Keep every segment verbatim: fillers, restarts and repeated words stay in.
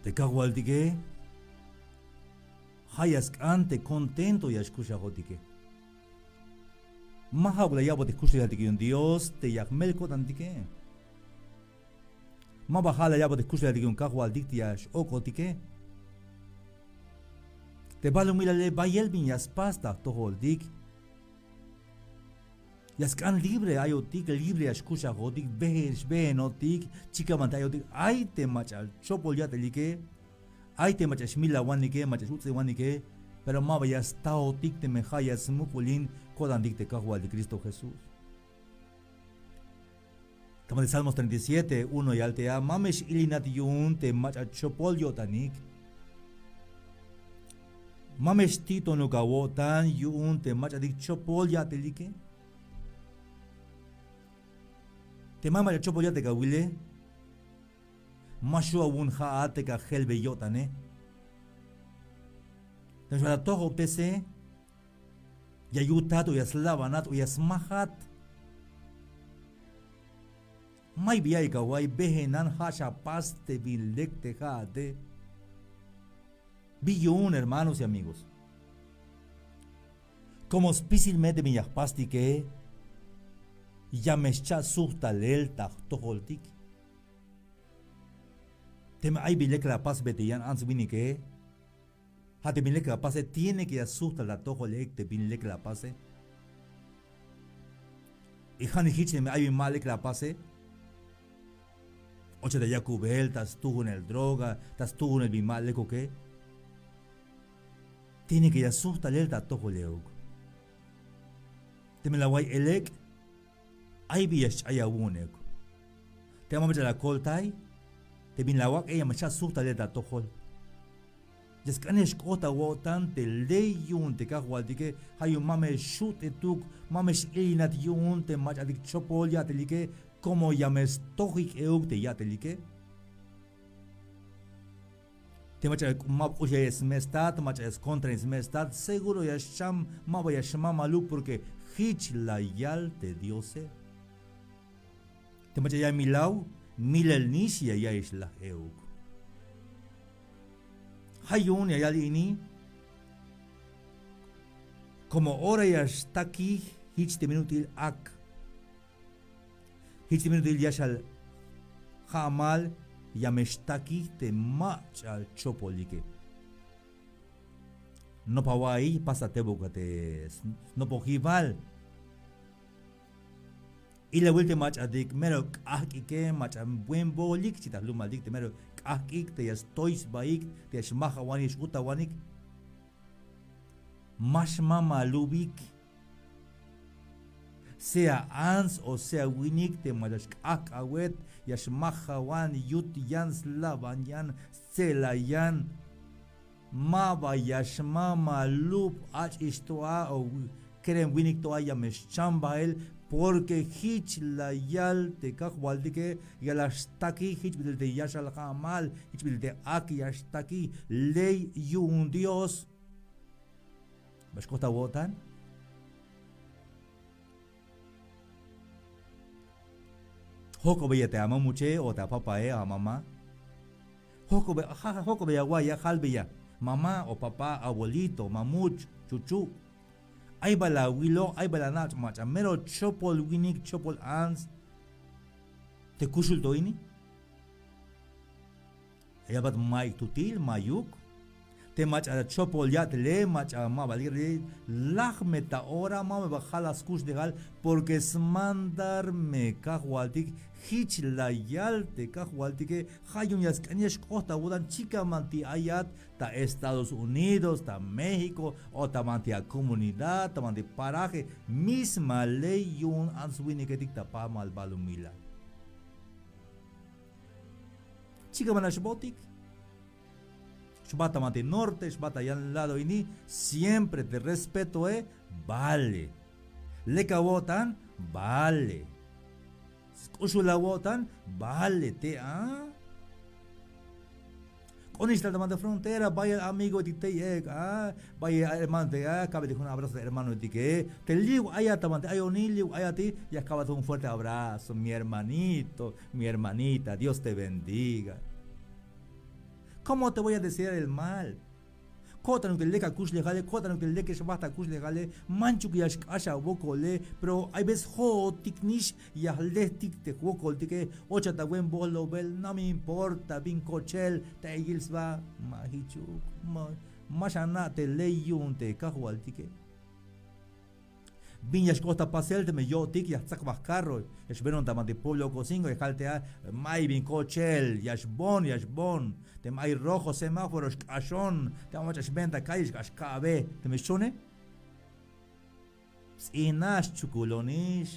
Te kajwaltike, ja' ya sk'an te kontento ya xkuxajotike. Ma ja'uk la ya'botik jkuxlejaltik yu'un Dios te ya jmel ko'tantike. Ma ba ja' la ya'botik jkuxlejaltik yu'un kajwaltik te ya x'ok'otike. Te balumilale bayel bin ya spas ta jtojoltik. Ya sk'an libre ayotik, libre ya xkuxajotik, bejen xbejenotik, chikan banti ayotik. Ay te mach'a chopol ya'telike, ay te mach'a xmilawanike, mach'a x-uts'iwanike, pero ma ba ya staotik teme ja' ya smuk'ulin ko'tantik te kajwaltik Cristo Jesús. Tama te Salmos treinta y siete, uno yal te a, ma me x-ilinat yu'un te mach'a chopol yo'tanik. Ma me xti'tonuk awo'tan yu'un te mach'atik chopol ya'telike. Te ma mach'a chopol ya'tel ka awile, ma xju' awu'un ja'at te ka jelbe yo'tane. Teme xbajt atojobtese, ya yutat o ya slabanat o ya smajat. May bi ya'iyik awa'iy, bejenan, ja' xapas te bin lek te ja'ate. Bi yu'un, hermanos y amigos, como spisil me te bin ya jpastike, ya me xcha' sujt talel ta jtojoltik. Teme ay bi lek la apasbe te yan ants winike, ja' te bin lek la apase tiene que ya sujt tal ta atojol euk te bin lek la apase. Y ja'nix jich teme ay bin ma lek la apase, ochan ta yakubel, ta stujunel droga, ta stujunel bin ma lekuke, tiene que ya sujt talel ta atojol euk. Teme la awa'iy elek', ay bi ya xch'ay awu'un euk. Te ma mach'a la akoltay, te bin la awak'e ya me xcha' sujt talel ta atojol. Ya sk'an ya xk'ot awo'tan te ley yu'un te kajwaltike, ja' yu'un ma me xut'etuk, ma me x-ilinat yu'un te mach'atik chopol ya'telike, como ya me stojik euk te ya'telike. Te mach'a ma ba k'ux ya smestat, mach'a ya skontrain smestat, seguro ya xcham, ma ba ya xmamalub, porque jich la yal te Diose. Te mach'a ya milaw, milelnix ya ya'iy laj euk. Ja' yu'un ya yal ini, como ora ya xtakij jich te bin ut'il ak. Jich te bin ut'il yaxal ja'mal ya me xtakij te mach'a chopolike. Nopa awa'iy, pasa tebuk a te snopojibal. Ilawil te mach'atik mero k'ajk'ike, mach'a buen bolik xchi ta jlumaltik, te mero k'ajk'ik, te ya stoy sbaik, te ya xmajawanik, ya x-utawanik. Ma xmamalubik. Sea ants o sea winik te mach'a xk'ajk'awet, ya xmajawan, yut yan, slaban yan, stse'lay yan. Ma ba ya xmamalub, ach'ix to a o wi-, kerem winik to a, ya me xcham bael, porque jich la yal te kajwaltike, ya la xtakij jich bit'il te yaxal ja'mal, jich bit'il te ak ya xtakij, ley yu'un Dios. Ba xk'ot awo'tan. Jojk'obeya te amamuche o te apapae, amama. Jojk'obe-, ja-, jojk'obeya awa'iya, jalbeya: mamá o papá, abuelito, mamuch, chuchu'. Ay bal awilo, ay bal ana'ch mach'a mero chopol winik, chopol ants te kuxul to ini. Ya bat mayuk tutil, mayuk. Te mach'a chopol ya'tele, mach'a ma ba lek' laj me ta ora, ma me ba jala skuxlejal, porque smandar me kajwaltik, jich la yal te kajwaltike. Ja' yu'un ya sk'an ya xk'ot awo'tan, chikan banti ayat ta Estados Unidos, ta México, o ta banti acomunidad, ta banti paraje, misma ley yu'un ants winiketik ta pamal balumilal. Chikan ban a xbootik. Xbaat ta banti norte, xbaat ta yan lado ini, siempre te respetoe, vale. Lek awo'tan, vale. Sk'uxul awo'tan, vale te a. K'onix tal ta banti frontera, bayel amigoetik tey ek a, bayel hermanoetik a, kabetik jun abrazo te hermanoetike. Te liw ayat ta banti ayon ini, liw ayati, ya kabat jun fuerte abrazo, mi hermanito, mi hermanita, Dios te bendiga. ¿Cómo te voy a desear el mal? Ko'tanuk te lek akuxlejale, ko'tanuk te lek ya xbajt akuxlejale, manchuk ya xk'ax awokole, pero hay veces jo'otik nix ya jlejtik te jwokoltike, ochat ta buen bolobel, no me importa bin kochel, tey yil sba, ma jichuk, ma, ma xana' te ley yu'un te kajwaltike. Bin ya xk'ot ta pasel, teme yo'tik ya jtsak ba jkarro, ya xbenon ta banti pueblo Ocosingo, ya jal te a, may bin kochel, ya xbon, ya xbon. Teme ay rojo semáforo xk'axon, teme mach'a xben ta calle xk'ax ka'be, teme xchone. Ts'ina xchukulonix.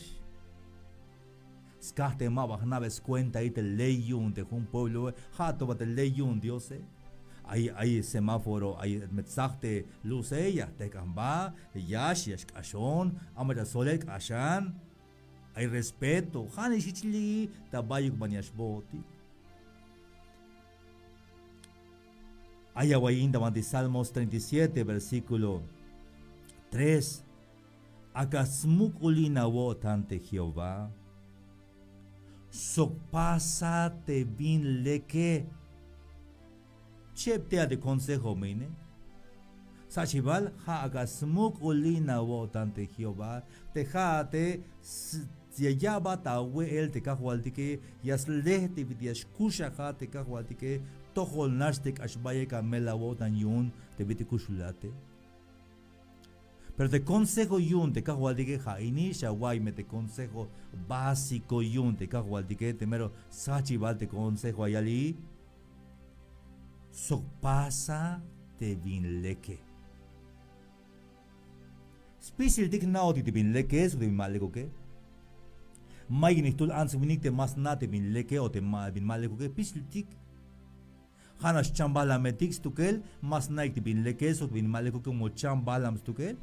Skaj te ma ba jna'be skuentail te ley yu'un te jun puebloe, ja' to ba te ley yu'un Diose. Ay, ay semáforo, ay me tsaj te luce, ya jtejk'an jba, yax, ya xk'axon, a mach'a solel k'axan. Ay respeto, ja' nix jich li'i ta bayuk ban ya xbootik. Ay awa'iy in ta banti Salmos treinta y siete, versículo tres. Ak'a smuk'ulin awo'tan te Jehová. Sok pasa te bin leke. Cheb te a te consejo me ine. Sachibal ja' ak'a smuk'ulin awo'tan te Jehová. Te ja' te s- ya ya'bat awe'el te kajwaltike, ya sle te bit'il ya xkuxajat te kajwaltike, tojol nax te k'ax bayel amel awo'tan yu'un te bit'il kuxulate. Pero te consejo yu'un te kajwaltike ja' ini, xawa'iy me te consejo básico yu'un te kajwaltike, te mero sachibal te consejo ya yal i. Sok pasa te bin leke. Spisiltik jna'ojtik te bin leke sok te bin ma lekuke. Mayuk ini jtul ants winik te ma sna' te bin leke o te ma, bin ma lekuke, spisiltik. Ja' nax chambahlametik stukel, ma sna'ik te bin leke sok te bin ma lekuke, como chambahlaham stukel.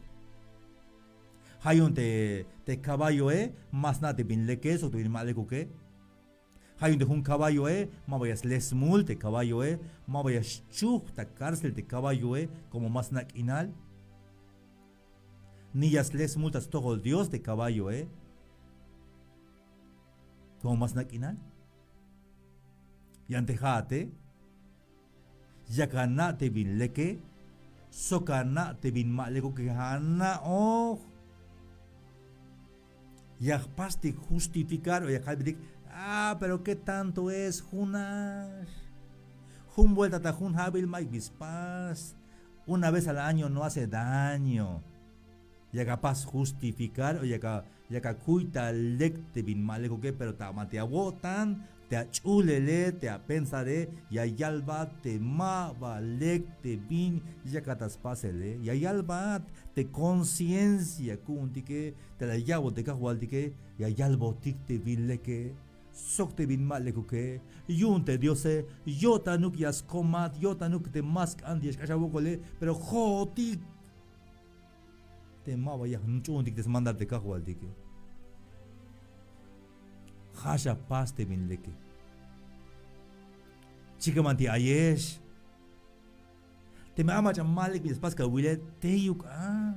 Ja' yu'un te, te caballoe, ma sna' te bin leke sok te bin ma lekuke. Ja' yu'un te jun caballoe, maba ya sle smul te caballoe, maba ya xchuj ta cárcel te caballoe, como ma sna' k'inal. Ni ya sle smul ta stojol Dios te caballoe, como ma sna' k'inal. Yan te ja'ate, yak ana' te bin leke, sok ana' te bin ma lekuke, ana'oj. Ya jpastik justificar o ya kalbetik, ah, pero qué tanto es, junax. Jun vuelta ta jun ja'bil mayuk bi spas. Una vez al año no hace daño. Yak apas justificar o yak a, yak akuy ta lek te bin ma lekuke, pero ta banti awo'tan, te ach'ulele, te apensare, ya yalbat te maba lek te bin yakat ta spasele, ya yalbat te conciencia ku'untike, te la ya'bot te kajwaltike, ya yalbotik te bin leke sok te bin ma lekuke. Yu'un te Diose yo'tanuk ya skomat, yo'tanuk te ma sk'an te ya xk'ax awokole, pero jo'otik te maba ya jch'uuntik te smandar te kajwaltike. Ja' xapas te bin leke. Chikan banti ayex, teme a mach'a ma lek bin ya spas kawile, teyuk a.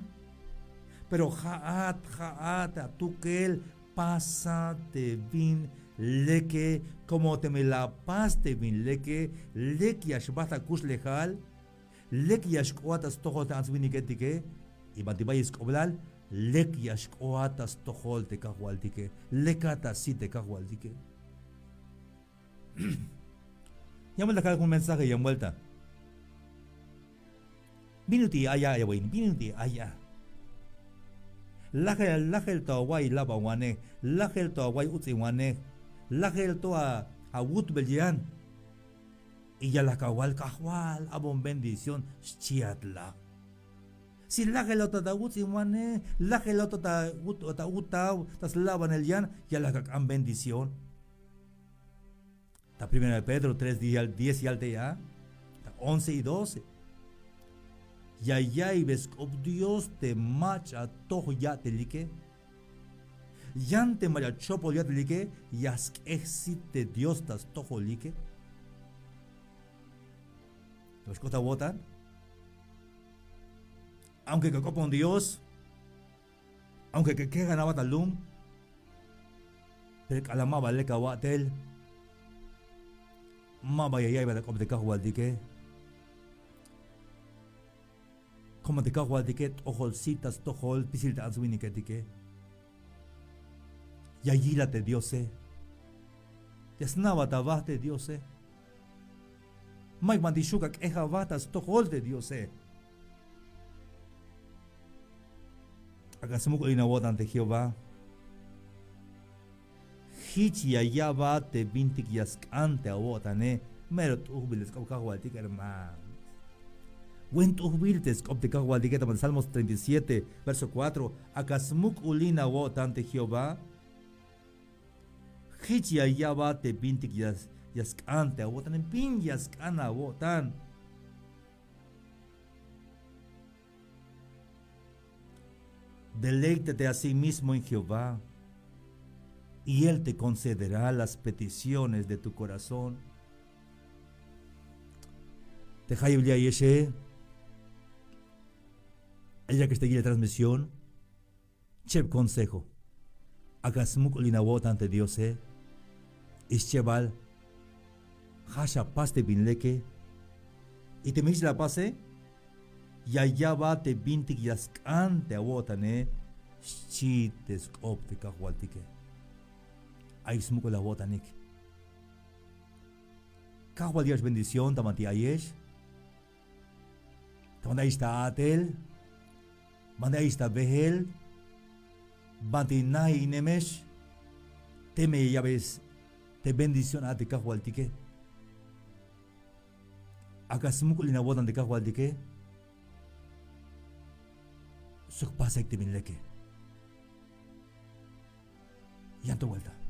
Pero ja'at, ja'at atukel, pasa te bin leke, como teme la apas te bin leke, lek ya xbajt akuxlejal, lek ya xk'oat ta stojol te ants winiketike, y banti bayel sk'oblal, lek ya xk'oat ta stojol te kajwaltike, lekat ta sit te kajwaltike. Yan vuelta kal jun mensaje, yan vuelta. Bin ut'il ay a, ya awa'iy in, bin ut'il ay a. Lajel, lajel to awa'iy labanwanej, lajel to awa'iy uts'inwanej, lajel to a, awutbel yan. Y ya la kawal, Kajwal, abon bendición, xchiat la. Si lajel to ta awuts'inwanej, lajel to ta ut-, ta utaw, ta slabanel yan, ya la kak'an bendición. Ta primera de Pedro tres diez yal, diez yal te ya, ta once y doce. Ya ya'iybe sk'op Dios te mach'a toj ya'telike. Yan te mach'a chopol ya'telike, ya sk'ej sit te Dios ta stojolike. Te xk'ot awo'tan. Aunque ka k'opon Dios, aunque ka kejan abat ta lum, pero k'alal maba lek awa'tel, maba ya ya'iybat ak'op te kajwaltike. Te kajwaltike t'ojol sit ta stojol spisil te ants winiketike. Ya yilat te diose. Ya sna'bat aba te diose. Mayuk banti xuk' ak'ej aba ta stojol te diose. Ak'a smuk'ulin awo'tan te jehová. Jich ya ya'bat te bintik ya sk'an te awo'tane. Mero t'ujbil te sk'op kajwaltik hermano. Buen t'ujbil te sk'op te kajwaltike ta salmos treinta y siete verso kuatro. Ak'a smuk'ulin awo'tan te jehová. Jich ya ya'bat te bintik ya sk'an te awo'tane bin ya sk'an awo'tan. Deleítate a sí mismo en jehová y él te concederá las peticiones de tu corazón. Te jayeb li' ayexe. Ay ya ke xtegil la transmisión. Cheb consejo. Ak'a smuk'ulin awo'tan te diose. Ix chebal. Ja' xapas te bin leke. Y teme jich la apase, ya ya'bat te bintik ya sk'an te awo'tane. Xchi te sk'op te kajwaltike. Ay smuk'ul awo'tanik. Kajwal ya' xbendición ta banti ayex. Ta banti ayex ta a'tel. Banti ayex ta beel. Banti na'inemex. Teme ya ya'beyex te bendición a te kajwaltike. Ak'a smuk'ulin awo'tan te kajwaltike. Sok pasek te bin leke. Yan to buelta.